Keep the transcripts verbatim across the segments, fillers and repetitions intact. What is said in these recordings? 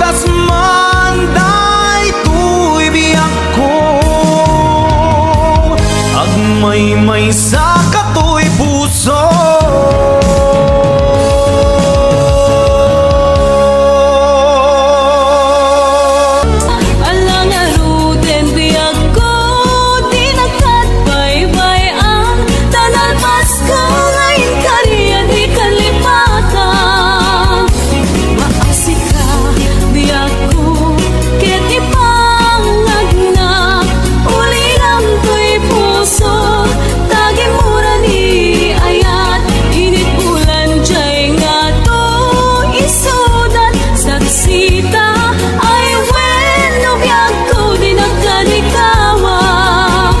Kas man daytoy biagko, agmaymaysa katoy puso. Ala ngaruden biagko, dinak baybay-an, ta nalpas Kanayon kari a di kalipatan, maasika biagko ket ipangagnak, ulilam toy puso, ta gimura ni ayat, init bulan jay ngato isudat, saksita ay wenno biagko, dinak kalikawan.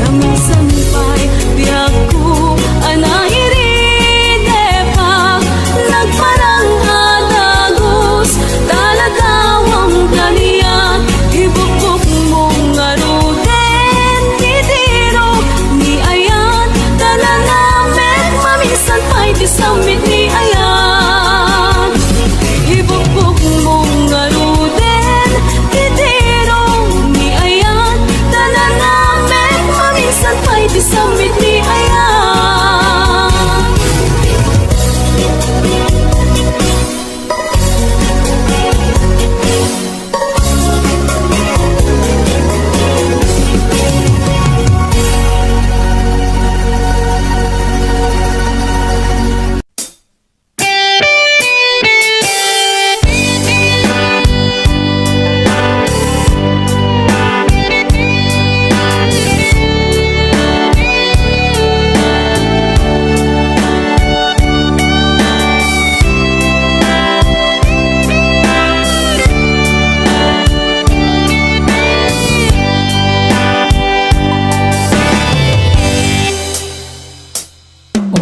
Naminsan pay biagko a nairidepak, nagparang a dagus, ta nadawam kaniak, ibukbok mo ngaruden ti tirok ni ayat, ta nanamek maminsan pay ti sammit ni ayat. Ibukbok mo ngaruden ti tirok ni ayat, ta nanamek maminsan pay ti sammit ni ayat.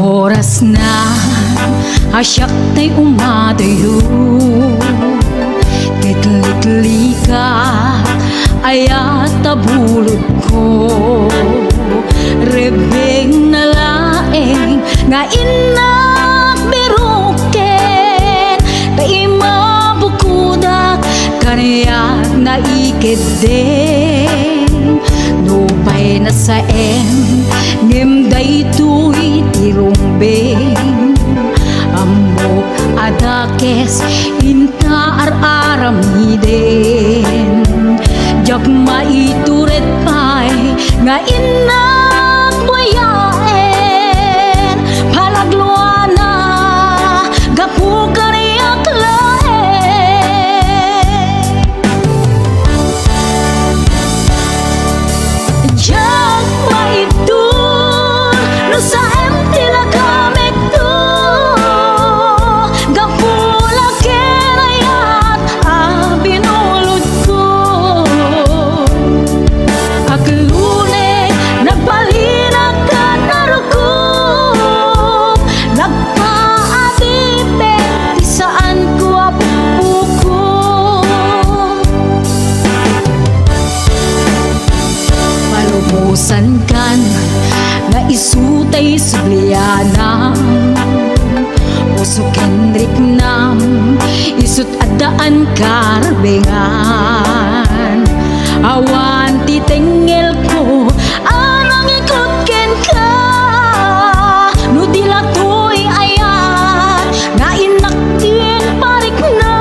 Oras na a siak tay umadayo, ket liklikak, ayat a bulodko. Rebbengna laeng nga innak biroken, ta imabukodak kaniak naikeddeng. Nupay nasaem, ngem daytoy ti rumbeng. Ammok a dakes inta ar-aramiden. Diak maitured pay nga innak buyaen. Palagluana gapu kaniak laeng. Diak maibtur no saem ti nagamekto, gapu la ken ayat a binulodko. Agluneg, nagbalinak ken narukob, nagpaadipek ti saanko a bukbukon. Palubosankan nga isu tay sublianam, puso ken riknam, isut' addaan karbengan. Awan ti tengngelko a nangikut kenka, no di la toy ayat nga innak ti pariknam.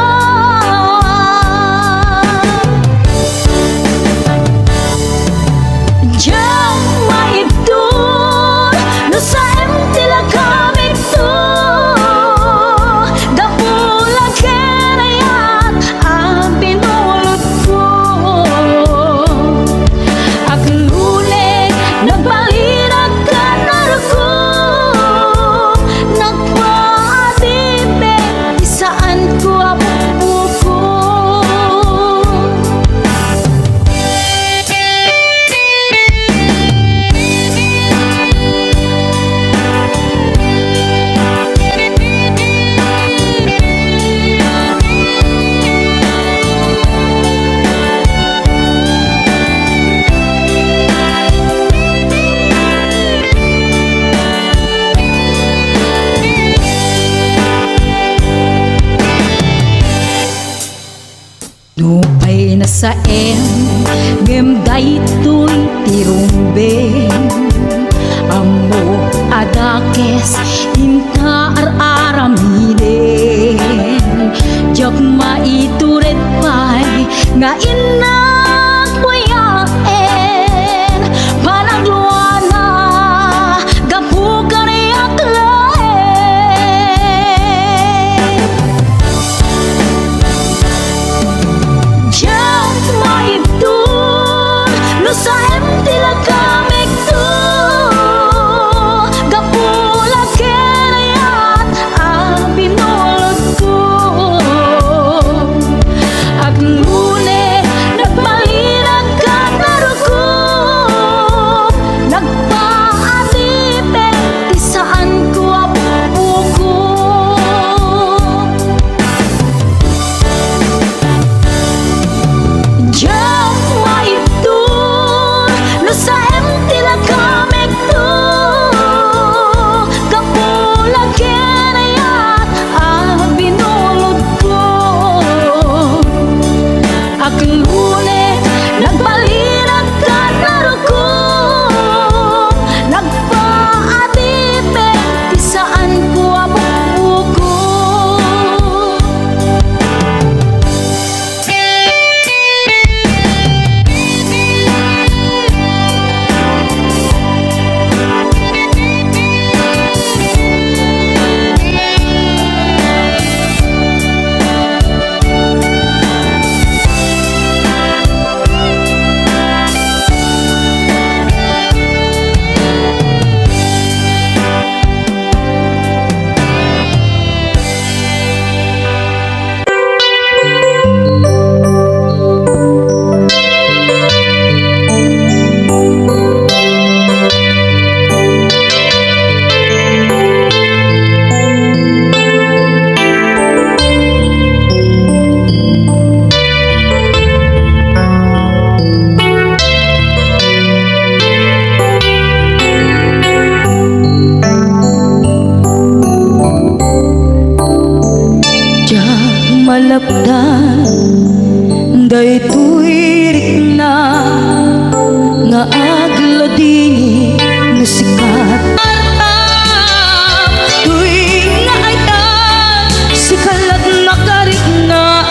Diak maibtur no saem ti nagamekto, gapu la ken ayat a binulodko. Agluneg, Nupay nasaem, ngem daytoy ti rumbeng. Ammok a dakes inka ar-aramiden. Diak maitured pay nga innak buyaen. Panagluana, gapu kaniak laeng. Diak maibtur no saem ti lagamekto, gapu la ken ayat a binulodko. Aglune, nagbalinak kadna rukom, nagpaadipek ti saanko a bukbukok. Diak maibtur no saem ti lagamekto, gapu la ken ayat a binulodko. Aglune, nagbalinak kadna rukom, nagpaadipek ti saanko a bukbukok. Diak malapdan daytoy rikna nga agladingit no sika. Arta, tuig nga ayat, sika lat makarikna.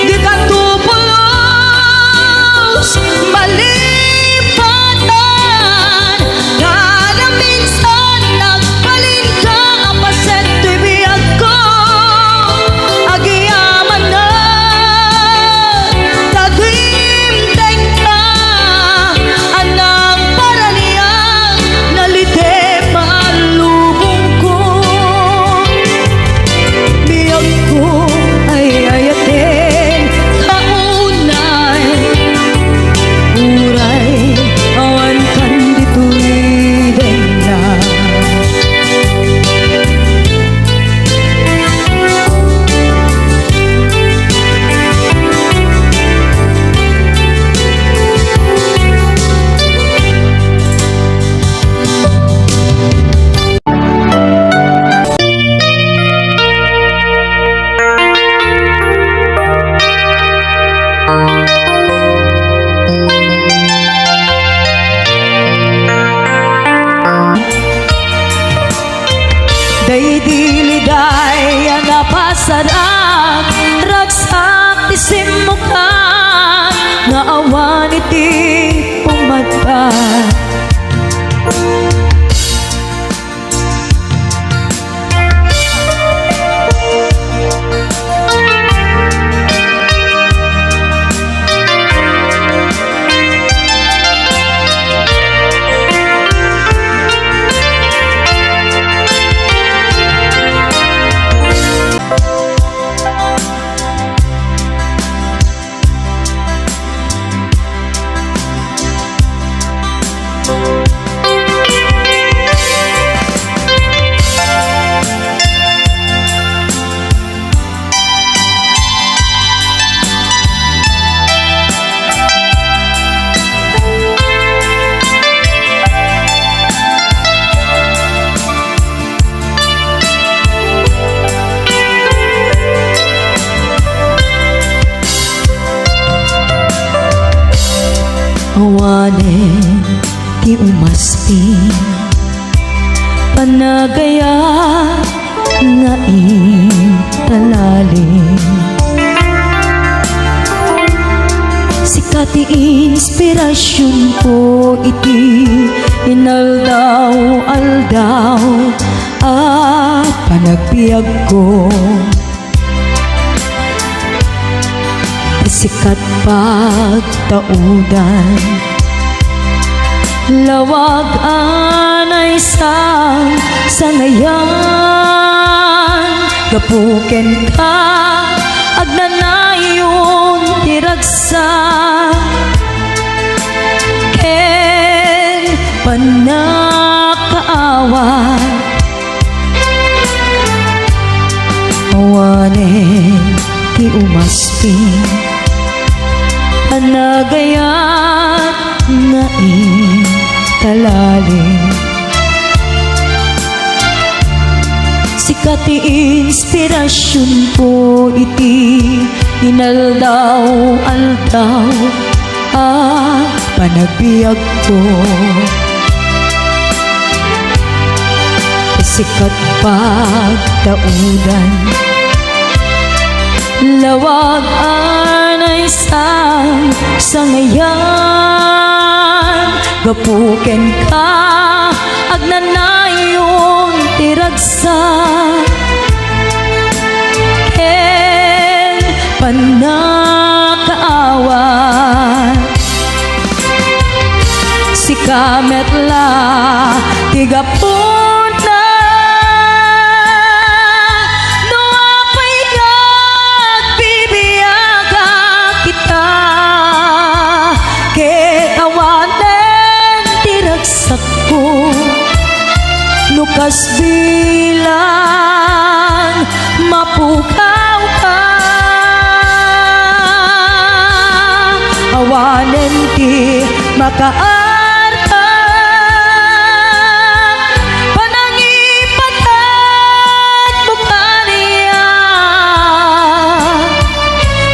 Dika to pulos, malipatan, kada minsan nagbalinka a paset toy biagko. Agyamanak, tagimtengka, a nagparaniag, nalitep a lubongko. Biagko ay ayaten ka unay, uray awan kan ditoy denna. Daydi liday a napasarak, ragsak ti simmukan nga awan iti pumadpad. Ti umasping, panagayat nga intalali. Sika ti inspirasionko iti inaldaw-aldaw a panagbiagko. Ti sika ti pagtaudan, lawag a naisang sangayan. Gapu kenka, agnanayon ti ragsak ken pannakaawat. Awanen ti umasping, panagayat nga intalali. Sika ti inspirasionko iti inaldaw-aldaw a panagbiagko. Sika ti pagtaudan, lawag a naisang sangayan. Gapu kenka, agnanayon ti ragsak ken pannakaawat. Sika met la ti gapuna. No apay nga agbibiagak ita, ket awanen ti ragsakko. No kas bilang mapukawka, awanen ti makaartak. Panangipatanmo kaniak,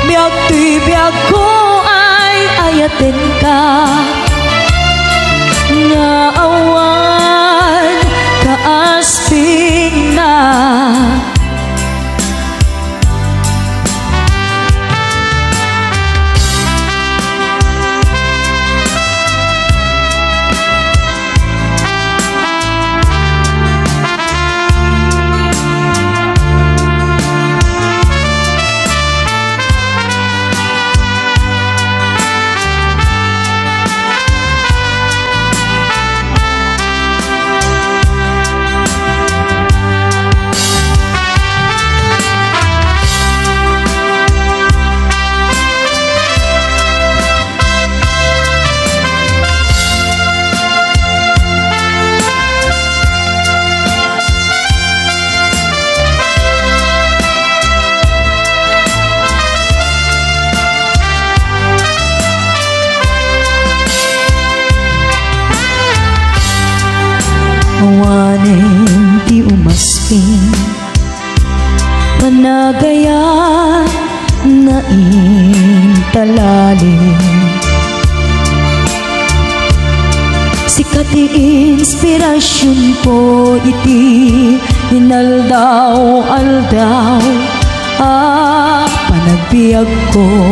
biag toy biagko ay ayatenka, nga awan kaaspingna. Awanen ti umasping, panagayat nga intalali. Sika ti inspirasionko iti inaldaw-aldaw a panagbiagko.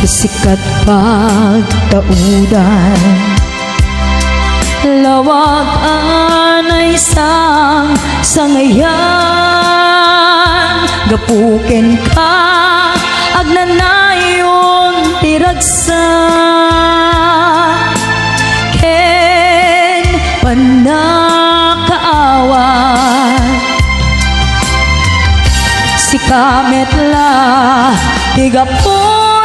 Sika ti pagtaudan, lawag a naisang sangayan. Gapu kenka, agnanayon ti ragsak ken pannakaawat. Sika met la ti gapuna.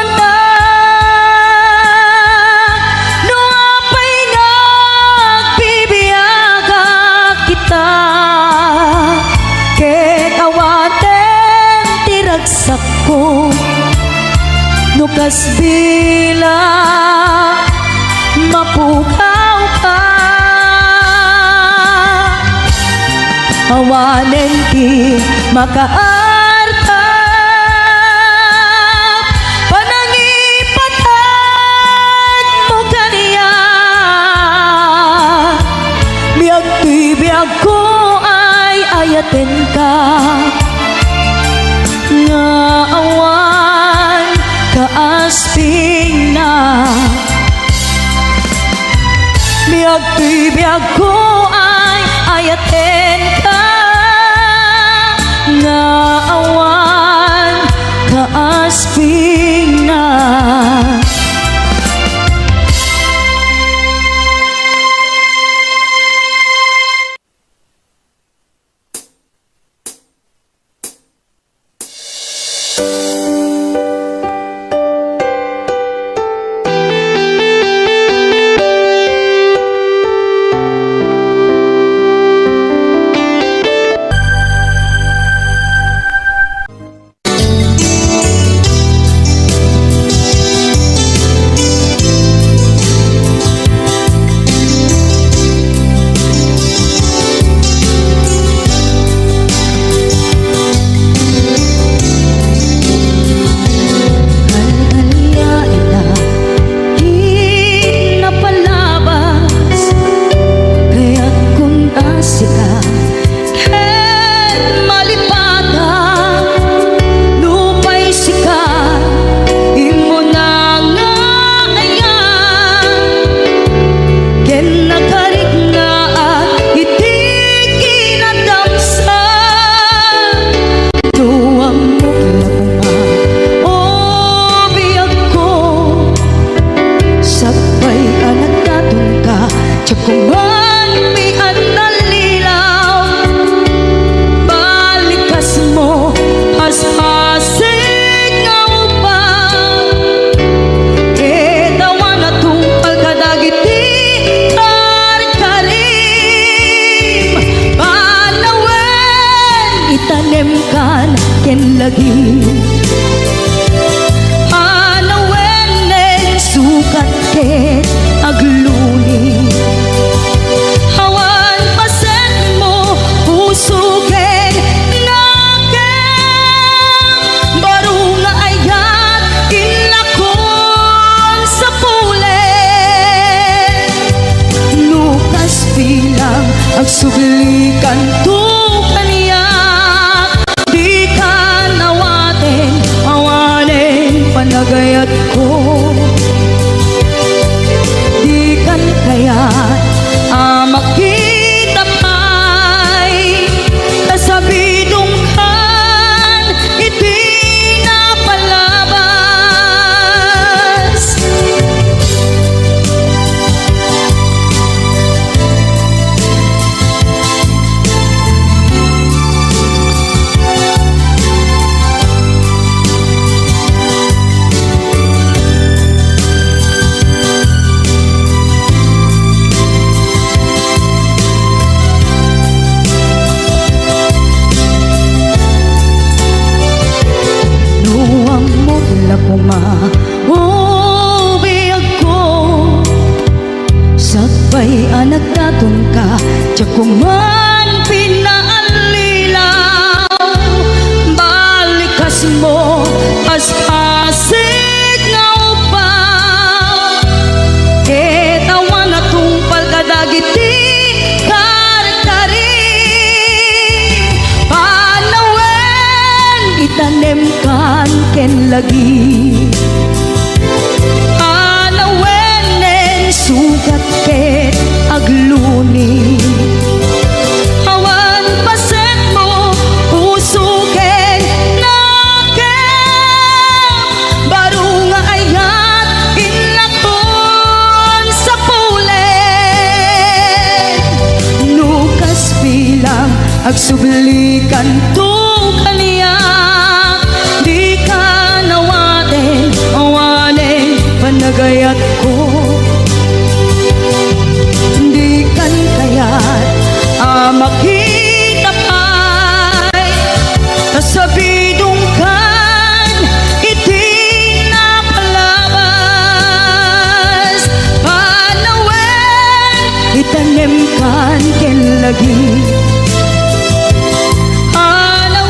No apay nga agbibiagak ita, ket awanen ti ragsakko. No kas bilang mapukawka, awanen ti makaartak. Panangipatanmo Biagko ay ayatenka nga awan kaaspingna. Biag toy biagko ay ayatenka nga awan kaaspingna. Al-alia ita, ket napalabas, kayat kun a sika, ket malipatan, nupay sika, immuna nga ayan, ken nakarikna iti kinadamsa. No ammok la koma, o biagko, sakbay a nagdatonka, diak koman pian nallilaw. Balikasmo, paspasig nga ubbag, ket awan a tungpal kadagiti karkarim. Panawen, itanemkan ken lagim. Panawen, sukat ket agluni. Awan pasetmo, puso ken nakem. Baro nga ayat, inlakon sa pulen. No kas bilang, agsublikanto kaniak. Dikan awaten, awanen panagayatko. Dikan kayat a makita pay, ta sabidongkan iti napalabas. No ammok la koma, o biagko, sakbay a nagdatonka, diak koman pinaallilaw. Balikasmo, paspasig nga ubbag, ket awan a tungpal kadagiti karkarim. Panawen, itanemkan ken lagim. Panawen, sukat ket agluni. Awan pasetmo, puso ken nakem. Baro nga ayat, inlakon sa pulen. No kas bilang, agsublikanto kaniak. Dikan awaten, awanen panagayatko. Dikan kayat a makita pay, ta sabidongkan iti napalabas. Panawen, itanemkan ken lagim. Ana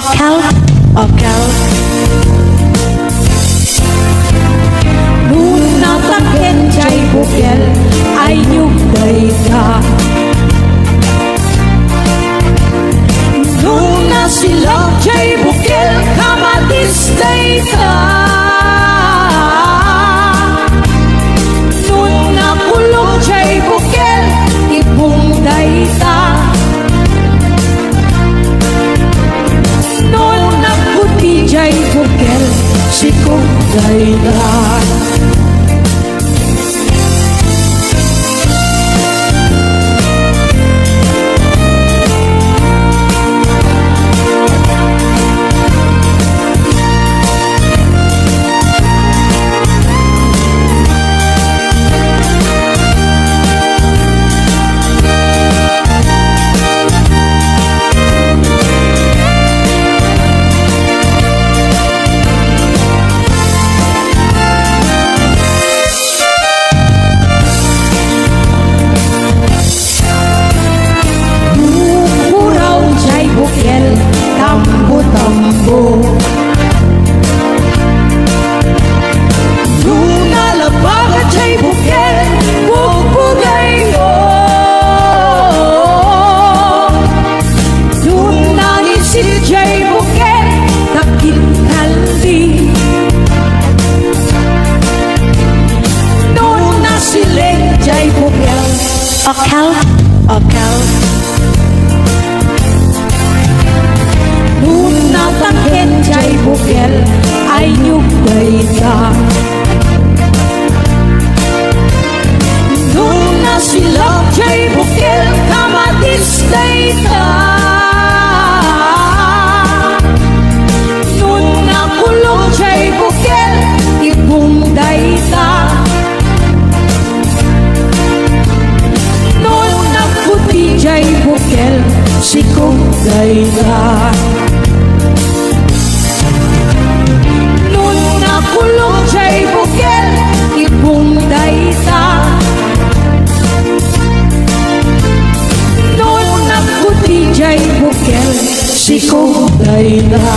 Okel, okel. No natangken jay bukel, ay yugdayta. No nasilak jay bukel, kamadis dayta. No nakulong jay bukel, ibung dayta. No nagputi jay bukel, sikum dayta. Bukuraw jay bukel, tambo-tambo. No nalabaga jay bukel, bugbugayo. No nanisit jay bukel, takit kaldi. No nasiling jay bukel, okel, okel. No natangken jay bukel, ay yugdayta. No nasilak jay bukel, kamadis dayta. No nakulong jay bukel, ibung dayta. No nagputi jay bukel, sikum dayta. No nakulong jay bukel, ibung dayta. No nagputi jay bukel, sikum dayta.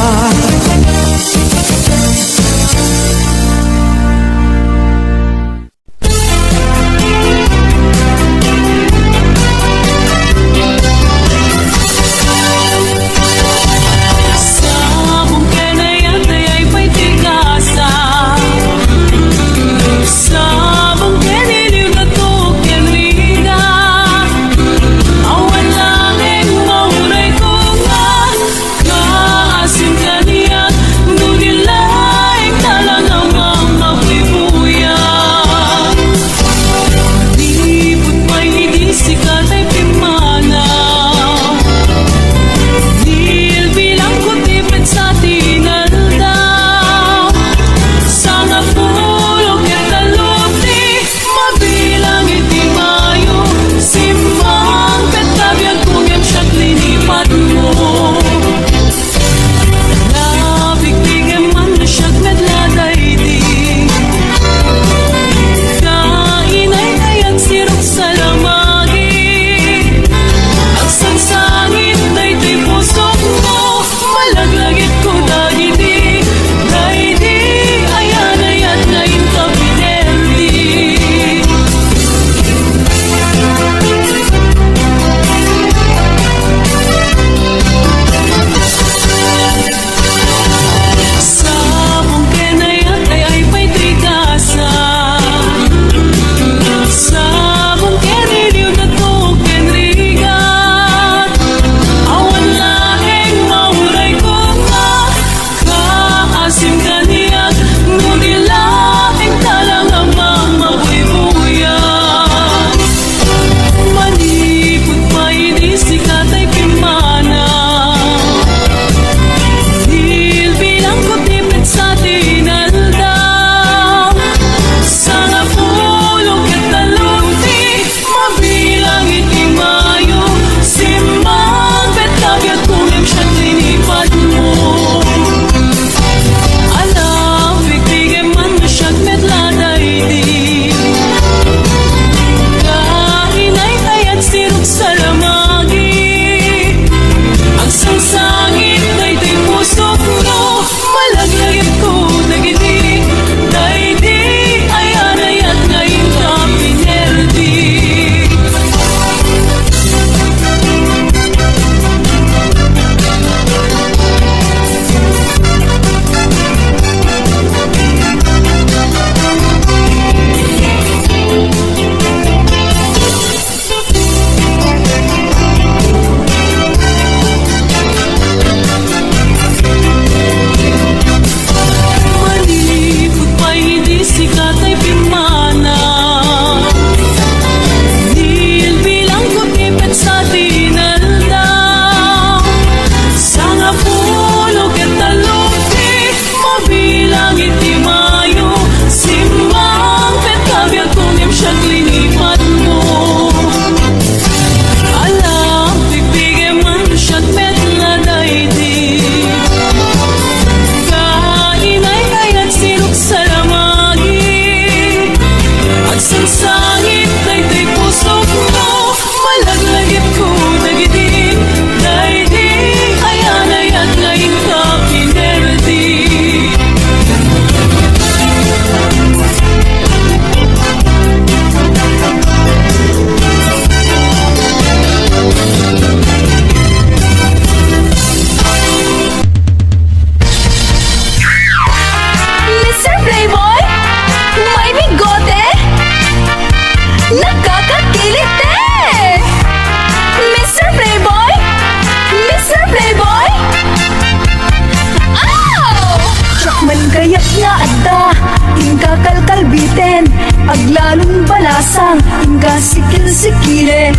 Talon balasang, inka sikil-sikilen.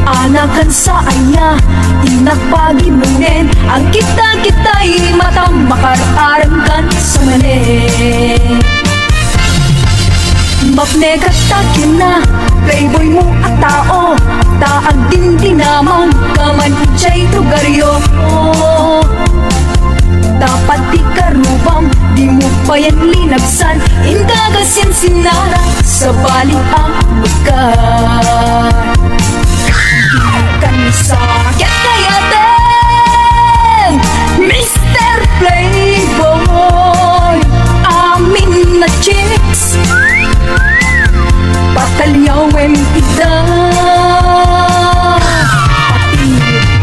Anakan sa aya, inak pagimungen. Agkita-kitay matam, makar-arem kan sa manen. Mapnegat ta kinna, playboy mo a tao, ta agdindinamang ka man idiay lugaryo. Dapat ti karubam, dimo payen linabsan, inka kasinsinara, sabali a bekat. Kan sa ket kayaten, Mister Playboy, amin a chicks, pataliawem ida. Pati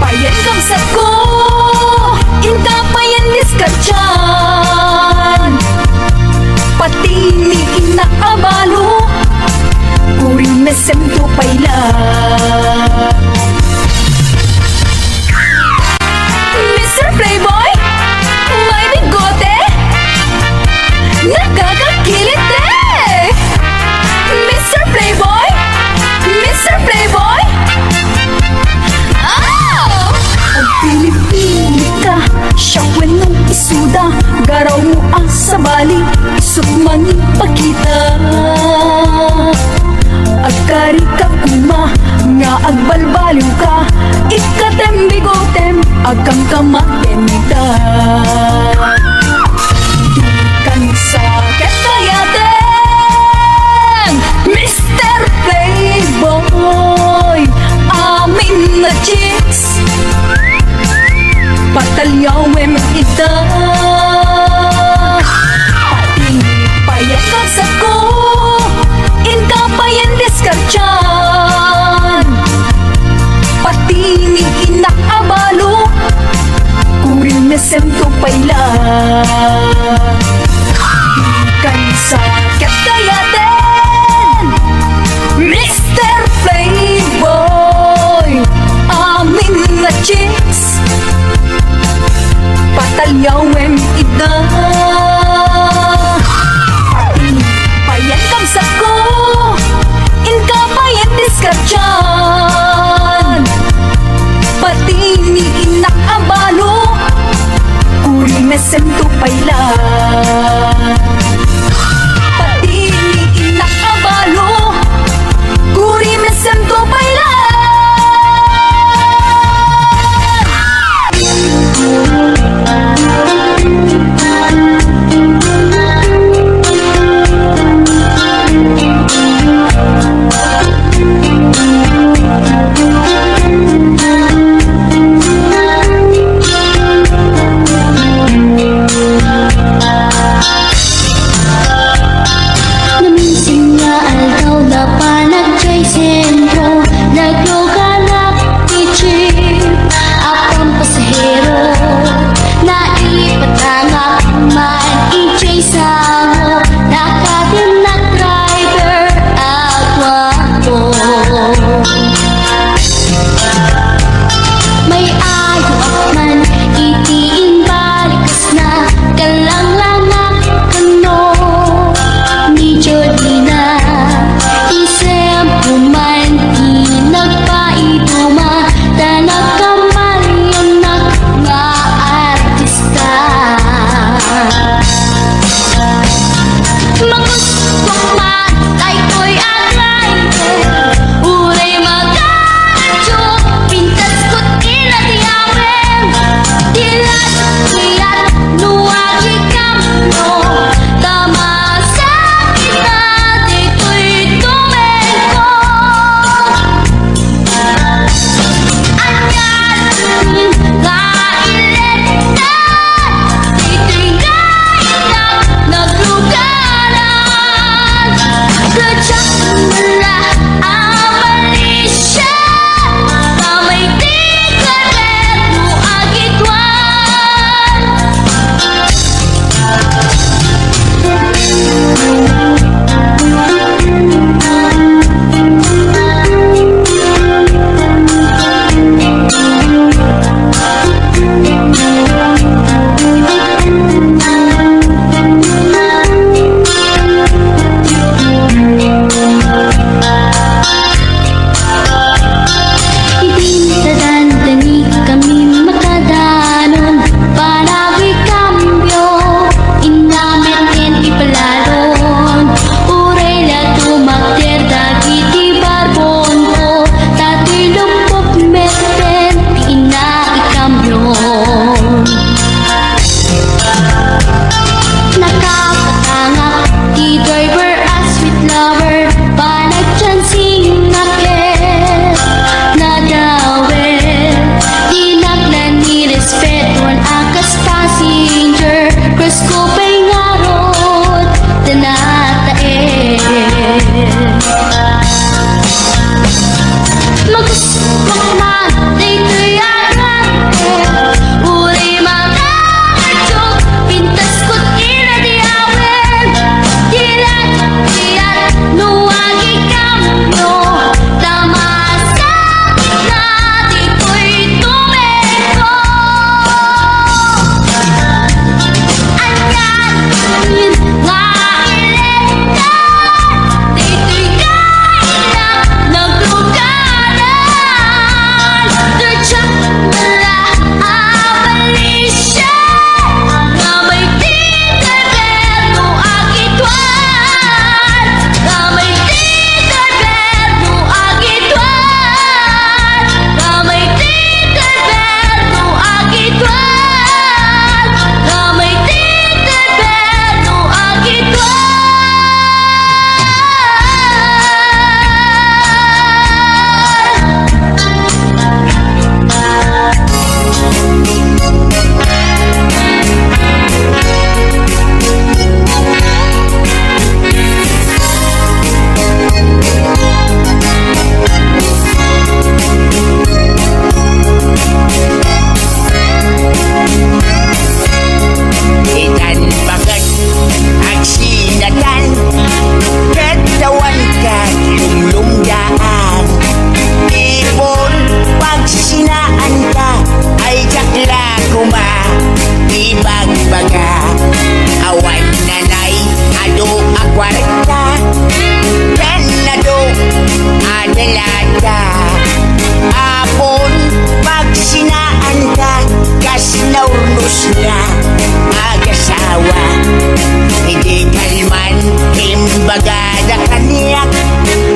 payen kabsatko, inka payen diskartian. Pati ni innak a balo, kurimesem to pay la. Mister Playboy, may bigote, nakakakilit eh! Mister Playboy, Mister Playboy, oh! Agpili-pili ka, siak wenno isuda, garaw mo a sabali, isut mangipakita. Agkari ka koma nga agbalbaliw ka, ikkatem bigotem, agkamkamatem ita. Di ka sa ket kayaten, Mister Playboy, amin a chicks, pataliawem ita. Pati payen kabsatko, inka payen diskartian. Pati ni innak a balo, kurimesem to pay la. Di ka sa ket kayaten, Mister Playboy, amin a chicks, pataliawem ida. Pati pay Tukma ditoy a karte, uri mangarajuk, pintas ket ina ti awit. Dilat, dilat, no agikam, no, ta masakit na ditoy tumengko. Ania nga iletan, ditoy kayna nagluganan. Diak la abalisian, nga may ti gobyerno agituan, nga may ti gobyerno agituan, nga may ti gobyerno agituan, nga may ti gobyerno agituan. Itan baket agsinatan, ket awan ket lumlumdaan. Ipon pagsinaanta, ay diak la koma ibagbaga. Awan nanay adu a kuarta, ken adu a dalata. Apon pagsinaanta, kas naurnos nga agasawa. Idi kalman, imbagada kaniak,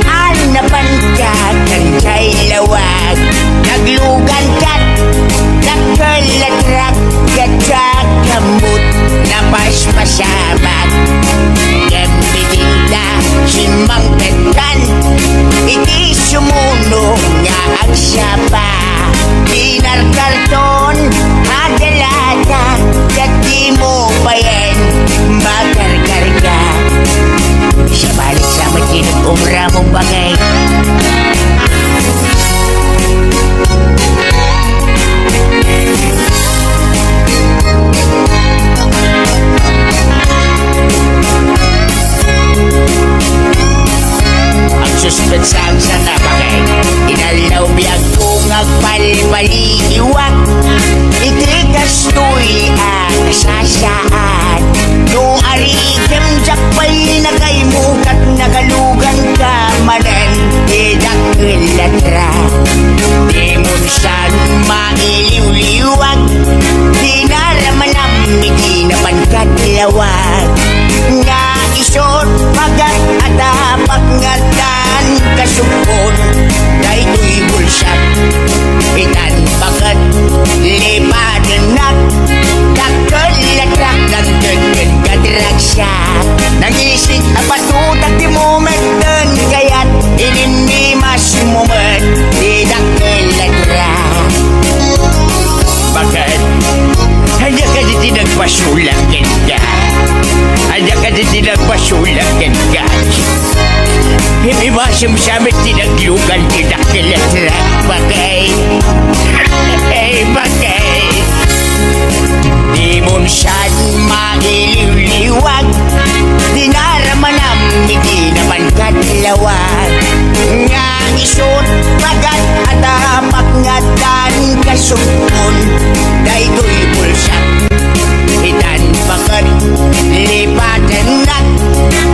a napanka kanjay lawag. Naglugan kat dakkel a trak, ket diak ammot napaspasamak. Ngem bitinta, simmangpetkan iti sumuno nga agsapa. Dinar karton a dalata, ket dimo payen makarkarga. Sabali sa met ti nag-obra mo, bagay. Agsuspetsa ang sana, bagay. Inaldaw biag ko nga agbalbaliwak iti kastoy a kasasaan. No arikem, diak pay nakaimukat, nagalugan ka manen ti dakkel a trak. Dimon sian mailiwliwag, dinaramanam iti napan kadlawag. Nga isut, pagat a tapak nga addan kasubkon daytoy bulsak. Itan baket lipadennak, dakkel a trak, nagdedden ka dragsa. Nangisig a patutak ti mumetten kayat, ininnimas mo met ti dakkel a trak. Baket? Ania kadi ti nagpasulak kenka? Ania kadi ti nagpasulak kenka? Im-, imasem sa met ti naglugan ti dakkel a trak, bagay. Hey, bagay. Dimon sian mailiwliwag, dinaramanam iti napan kadlawag. Nga isut, pagat a tapak nga addan kasubkon daytoy bulsak. Itan baket lipadennak,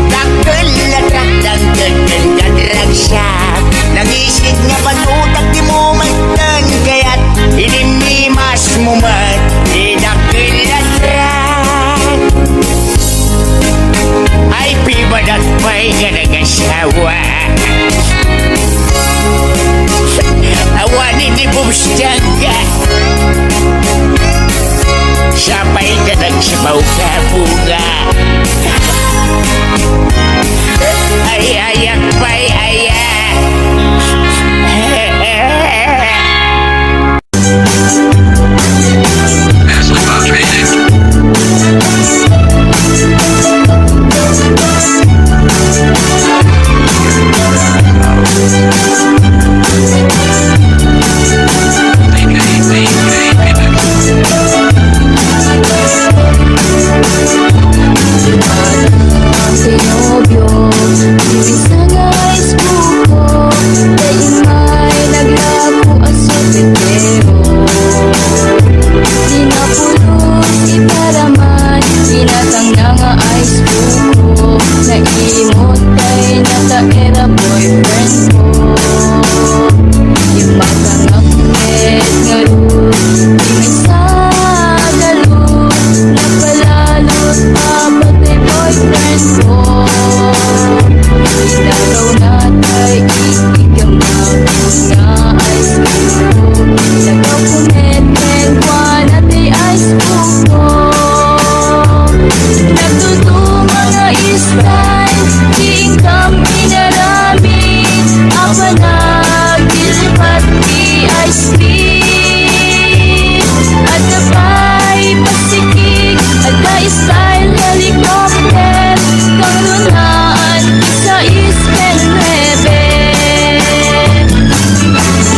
dakkel a trak, nagdedden ka dragsa. Nangisig nga patutak ti mumetten kayat, ininnimas mo met ti dakkel a trak. Ay, pibadak pay nga nagasawa. Adda pay pasikig, adda style helicopter, kangrunaan ti sais ken nuebe.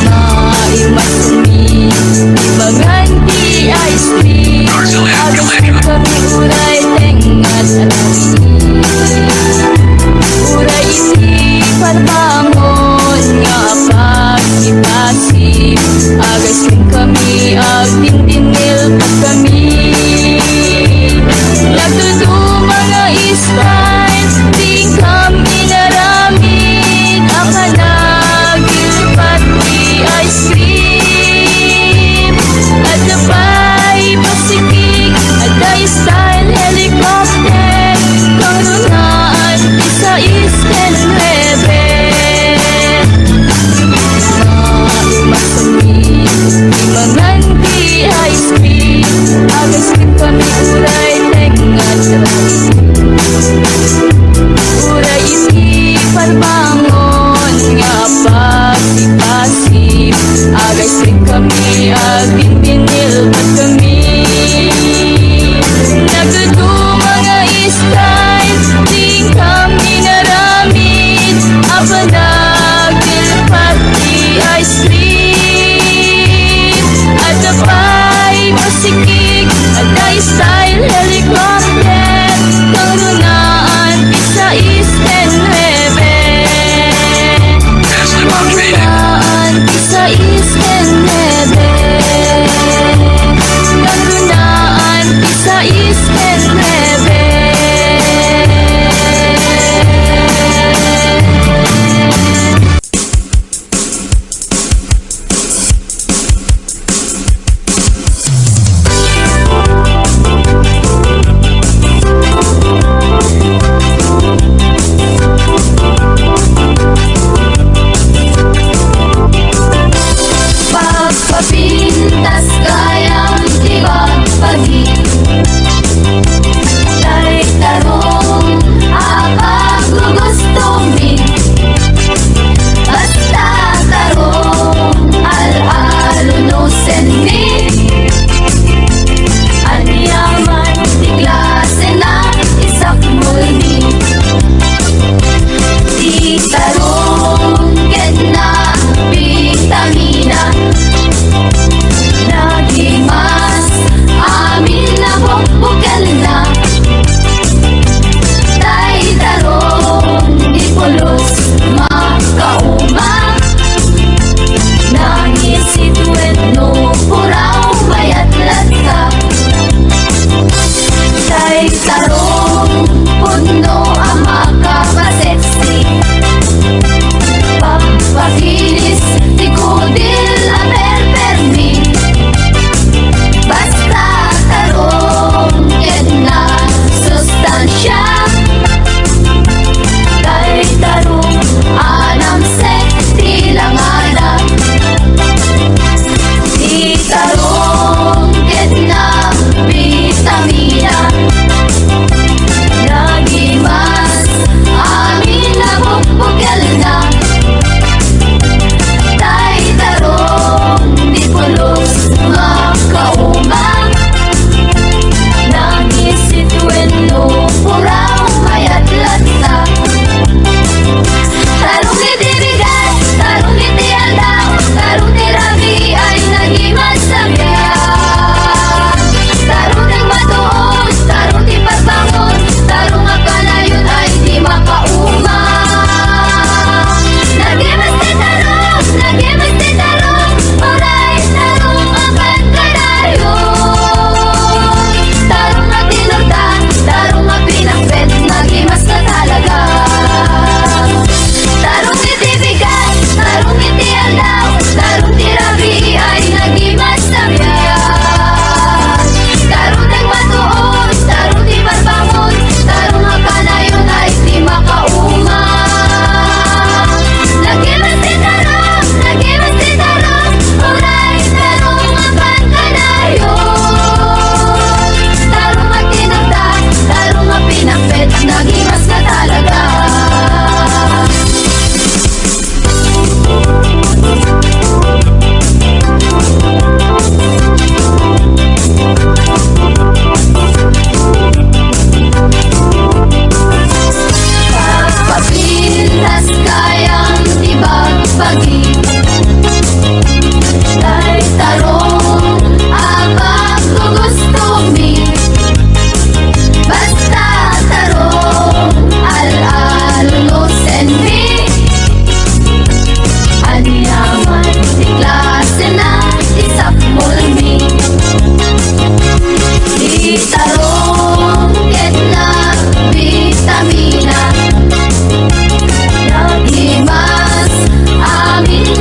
Maimasanmi ti mangan ti ice cream, agasem kami uray tengnga ti aramid. Uray iti parbangon nga agasem kami, agdindinilpad kami. Nagduduma nga style, di kami inaramid, a panagilpat ti ice cream. Adda pay pasikig, adda style helicopter, kangrunaan ti sais ken nuebe. Maimasanmi ti mangan ti ice cream, agasem kami uray tengnga ti aramid. Uray iti parbangon nga pasipasip, agasem kami, agdindinilpad kami. Nagduduma nga style, di kami inaramid, a panagilpat ti ice cream. Adda pay pasikig, adda style helicopter, kangrunaan ti sais ken nuebe. Kangrunaan ti sais ken nuebe. Kangrunaan ti sais ken nuebe. Pagpapintas gayam ti bagpagi. Dayta run a paggugustomi. Basta tarong al-alunosenmi. Aniaman ti klasena, isakmulmi. Ti tarong ken na bitamina. Nagimas amin a bukbukelna. Tay tarong ti pulos makauma. Nangisit wenno puraw mayat latta. Tay tarong pudno a makapaseksi. Pampakinis ti kudil a perpermi. Basta tarong ken na sustansia. Tay tarong a namsek ti langana. Ti tarong ket na bitamina. Nagimas amin a bukbukelna. Tay tarong ti pulos makauma. Nangisit wenno puraw mayat latta. Tarong iti bigat, tarong iti aldaw, tarong ti rabii ay nagimas-sabian. Tarong ti matuod, tarong ti pagbangon, tarong a kanayon ay di makauma. Nagimas ti tarong, nagimas ti tarong, uray tarong a pagkanayon. Tarong a tinurda, tarong a pinakpet, nagimas na talaga. Tarong iti bigat, tarong iti aldaw, tarong ti rabii ay nagimas-sabian. Tarong ti matuod, tarong ti parbangon, tarong a kanayon ay di makauma. Nagimas ti tarong, nagimas ti tarong, uray tarong a pagkanayon. Tarong a tinurda, tarong a pinakpet, nagimas na talaga. Dayta run a paggugustomi, basta tarun al-alusenmi. Aniaman ti klasena ti sapulmi. Ti tarun ket nagbitamina. Nagimas amin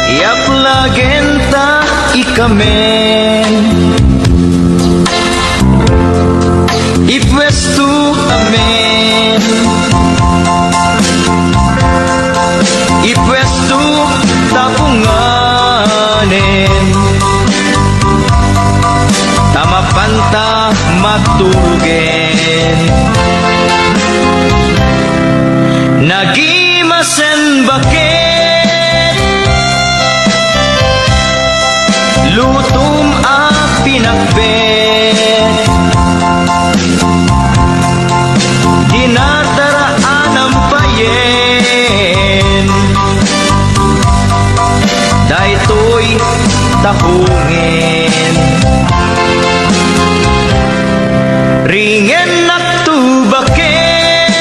Iyaklagen ta ikamen. Ipuesto amen. Ipuesto tapunganen. Ta mapanta magturugen. Nagimasen baket. Lutom a pinakbet. Dinardaraan a payen. Daytoy tahongen. Ringennak to baket.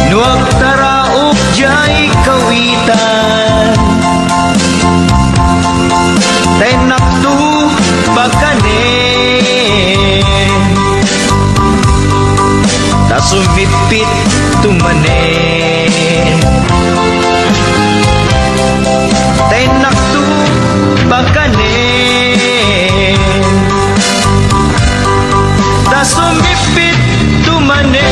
No agtaraok diay kawitan, ta innak to pakanen. Ta sumippit to manen. Ta innak to pakanen. Ta sumippit to manen.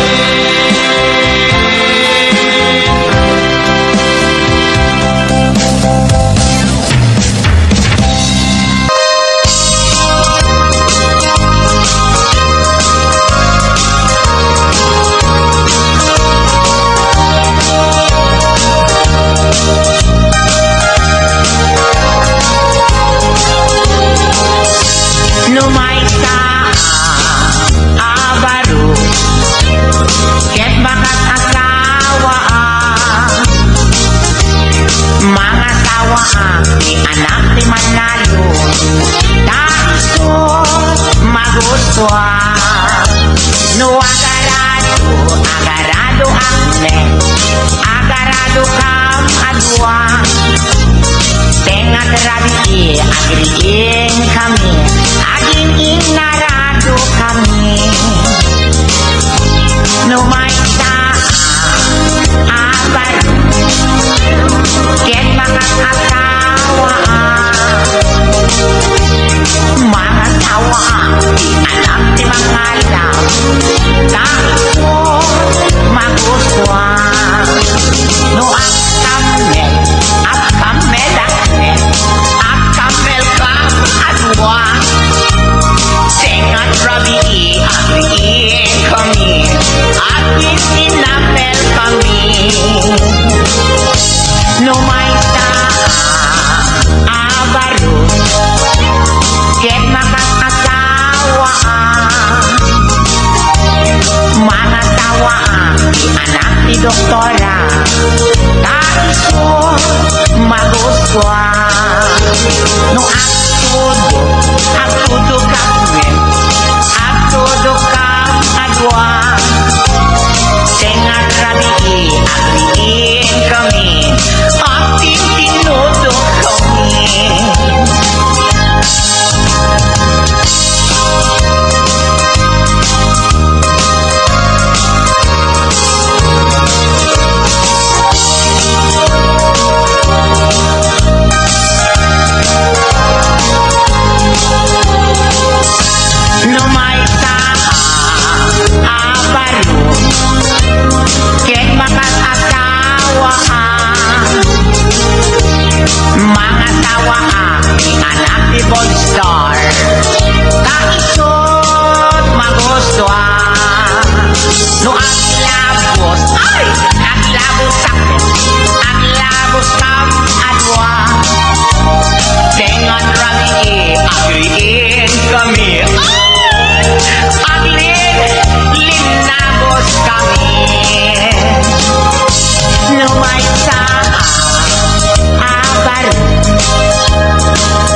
No maysa a baro ket makasasawaa, mangasawaa ti anak ti mannalon, ta isu magustuak. No agarado, agarado akne, agaradokam a dua. Tengnga ti rabii, agriingkami, agin-innaradokami. No maysa a baro ket makasasawaa, mangasawaa ti anak ti mangalap, ta isu magustuak. No agkammel, agkammel akne, agkammelka a dua. Tengnga ti rabii, agriingkami, agin-innamelkami. No maysa a baro ket makasasawaa, mangasawaa ti anak ti doktora, ta isu magustuak. No agtudok, agtudok akne, agtudokam a dua. Tengnga ti rabii, agriingkami, agtintinnudokami. No maysa a baro ket makasasawaa, mangasawaa ti anak ti Bold Star, ta isut magustuak. No aglabos, ay, aglabosak, aglaboskam a dua. Tengnga ti rabii, agriingkami, ay, aglinlinnaboskami. No maysa a baro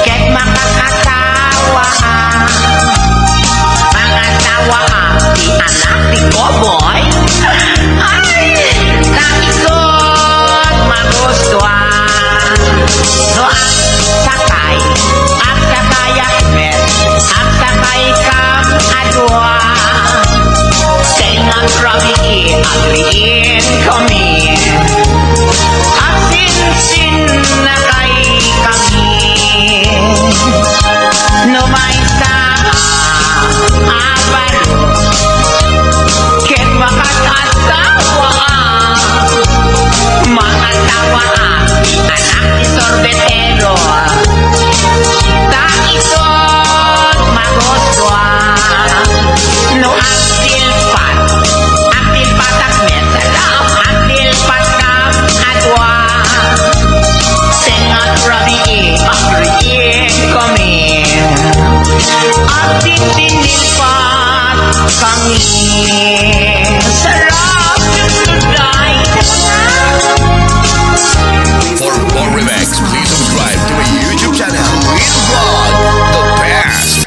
ket makakasawaa, mangasawaa ti anak ti koboy. Ay, ta isut magustuak. No agsakay, agsakayak met, agsakaykam a dua. Tengnga ti rabii, agriingkami,